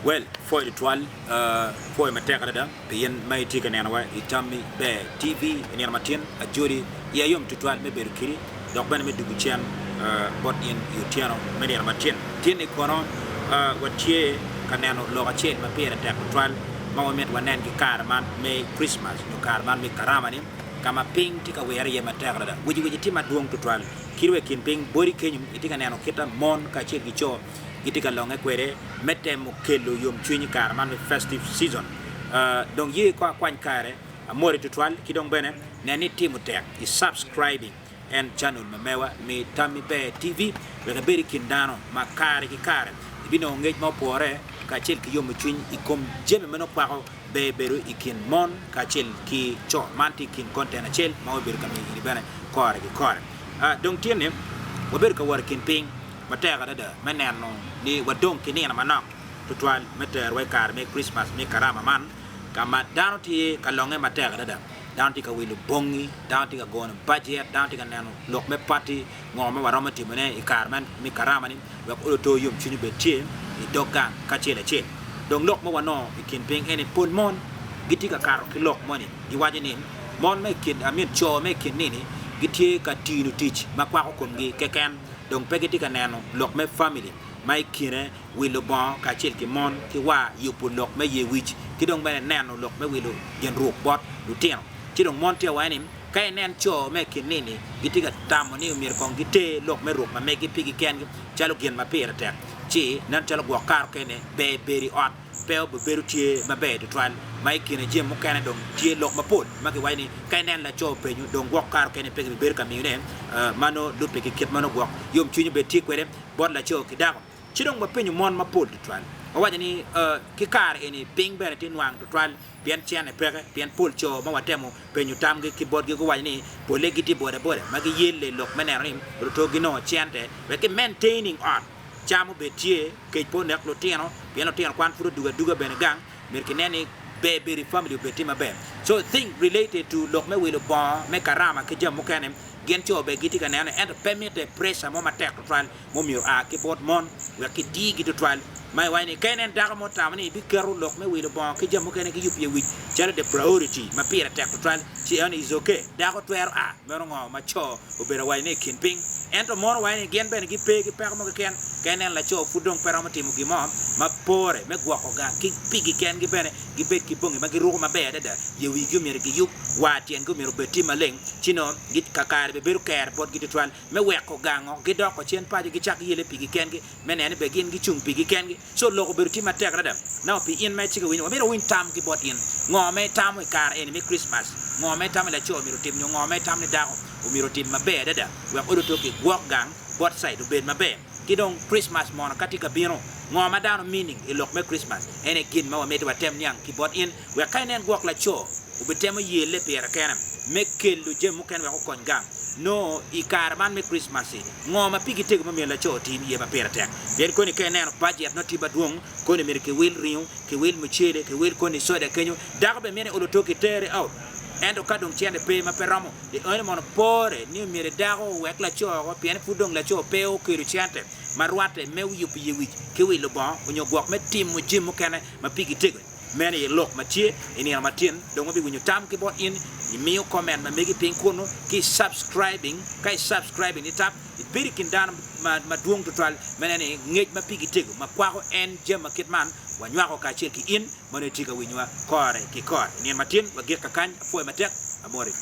Well, pwoyo tutwal, pwoyo matek adada pi in ma itye ka nenowa i Tammi Ber TV i nino matin. Ajoli, iya yom tutwal me bedo kidi dok bene me dugo cen bot in i otyeno me nino matin. Tin-ni kono watye ka neno lok acel ma pire tek tutwal ma wamito wanen ki kare man me Kricmac nyo kare man me Karama-ni ka ma piny tye ka wire iye matek adada. Wiciwici tye madwong tutwal. Kadi wa i kin piny boti kenyo itye ka neno kit ma mon kacel ki co gitye ka longe kwede me temo kelo yomcwiny i kare man me festive season. Dong ye kong akwany kare amoti tutwal ki dong bene nen ni itimo tek i subscribing en channel ma mewa me Tammi Ber TV wek ibed i kin dano ma kare ki kare ibinongo ngec ma opore kacel ki yomo cwiny i kom jami ma nongo kwako ber bedo i kin mon kacel ki co. Man tye i kin content acel ma wabedo ka miyo ini bene kore ki kore. Dong tye ni wabedo ka wot i kin piny matek adada me neno ni wadong ki nino manok tutwal me terowa i kare me Kricmac me Karama man ka ma dano tye ka longe matek adada. Dano tye ka wilo bongi, dano tye ka gono bajet, dano tye ka neno lok me pati, ngo ma waromo timone i kare man me Karama-ni wek olo to yomcwiny obed tye i dog gang kacel acel. Dong lok ma wanongo i kin piny eni pol mon gitye ka kato ki lok moni giwaco ni mon me i kin, I mean co me i kin nini gitye ka tino tic ma kwako komgi keken dong pe gitye ka neno lok me family ma i kine wilo bongo kacel ki mon ki wa yubo lok me ye wic ki dong bene neno lok me wilo gin ruk bot lutino. Ci dong mon tye ka waco ni ka inen co me i kin nini gitye ka tamo ni myero kong giter lok me ruk ma megi pigi kengi calo gin ma pire tek ci nen calo gwok kare okene ber bedo i ot pe obibedo tye maber tutwal ma i kine jami mukene dong tye lok mapol ma kiwaco ni ka inen laco openyo dong gwok kare okene pe kibibedo ka miyone ma nongo lubbe ki kit ma nongo gwok yomcwiny obed tye kwede bot laco ki dako. Ci dong wapenyo mon mapol tutwal wawaco ni ki kare eni piny bene tye nwang tutwal pien cene peke pien pol co ma watemo penyo tamgi ki botgi guwaco ni pole gitye boda boda ma giyelle lok me neno ni luto ginongo cente wek ki maintaining ot cam obed tye, kec pe onek lutino pien lutino kwan pud odugo aduga bene gang myero ki nen ni ber bedo i family obed tye maber so thing related to lok me wilo bongo me karama ki jami mukene gin co bene gitye ka neno ento pe mitte pressure mo matek tutwal ma omyero oa ki bot mon wek ki dii gi tutwal ma iwaco ni ka inen dako mo otamo ni ibiketo lok me wilo bongo ki jami mukene ki yubo iye wic calo the priority ma pire tek tutwal ci eno is ok dako twero a meno ngo ma co obedo awaco ne i kin piny. Ento mono waco ni gin bene gipe ki peko mo keken. Ka ineno laco pud dong pe romo timo gin mo ma pore me gwoko gang ki pigi kengi bene gibed ki bongi ma giruko maber adada, ye wigi omyero giyub, war tyengi omyero obed tye maleng, ci nongo kakare bibedo ker botgi tutwal me weko gango gidoko cen paco gicak yele pigi kengi me neno ni bene gin gicung pigi kengi. Co lok obedo tye matek adada. Now pi in ma itye ka winyo, wamito wawiny tam ki bot in. Ngo ma itamo i kare eni me Christmas? Ngo ma itamo ni laco myero otim nyo ngo ma itamo ni dako omyero otim maber adada wek odi oto ki gwok gang both side obed maber? Ki dong Christmas mono ka tye ka bino, ngo ma dano meaning i lok me Christmas? En aye gin ma wamito watem niang ki bot in wek ka inen gwok laco obitemo yelle pire kene me kelo jami mukene wek okony gang nongo i kare man me Christmas-ci. Ngo ma pigi tego ma myero laco otim iye ma pire tek? Pien koni ka ineno bajet nongo tye madwong, koni myero kiwil ringo, kiwil mucele, kiwil koni soda kenyo, dako bene mito ni olo to kitere out. Ento ka dong cente pe ma pe romo, eno mono pore ni myero dako owek laco oko pien pud dong laco pe okelo cente ma rwatte me yubo ye wic ki wilo bongo onyo gwok me timo jami mukene ma pigi tego. Meno aye lok ma tye i nino matin. Dong wabiwinyo tam ki bot in. Imiyo comment ma megi piny kunu ki subscribing. Ka i subscribing ni tap, ibedo i kin dano madwong tutwal me neno ni ngec ma pigi tego ma kwako en jami ma kit man wanywako kacel ki in ma nongo itye ka winyowa kore ki kore. I nino matin wagik kakany. Apwoyo matek. Amoti.